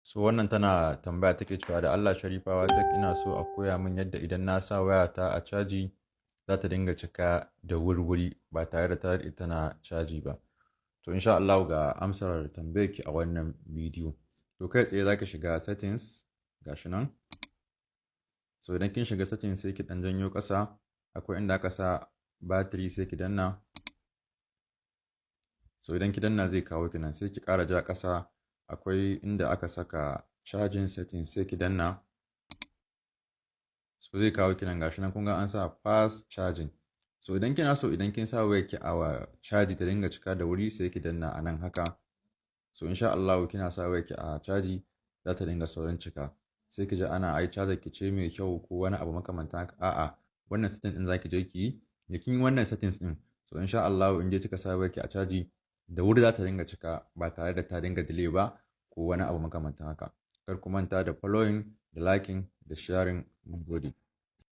So wannan tana tambaya, take cewa, "Da Allah Sharifawa Tech, ina so a koya min yadda idan na sa wayata a caji za ta dinga cika da wurwuri ba tare da ta daɗe tana caji ba." To, insha Allah ga amsar tambayar ki a wannan bidiyo. To, kai tsaye za ki shiga settings, gashi nan. So idan kin shiga settings, sai ki ɗan janyo ƙasa, akwai inda aka sa battery, sai ki danna. So idan ki danna, zai kawo ki nan, sai ki ƙara ja ƙasa, akwai inda aka saka charging settings, sai ki danna. So zai kawo ki nan, gashi nan kun ga an sa fast charging. So idan kina so idan kin sa wayar ki a caji ta dinga cika da wuri, sai ki danna a nan haka. So insha Allah kina sa wayar ki a caji, za ta dinga saurin cika. Sai ki ji ana ai charger ki ce mai kyau ko wani abu makamantan haka. A'a, wannan setting din zaki je ki yi. Da kin yi wannan settings din, so insha Allah in je kika sa wayar ki a caji, da wuri za ta dinga cika ba tare da ta dinga delay ba ko wani abu makamantan haka. Kar ku manta da following da liking da sharing. Mun gode.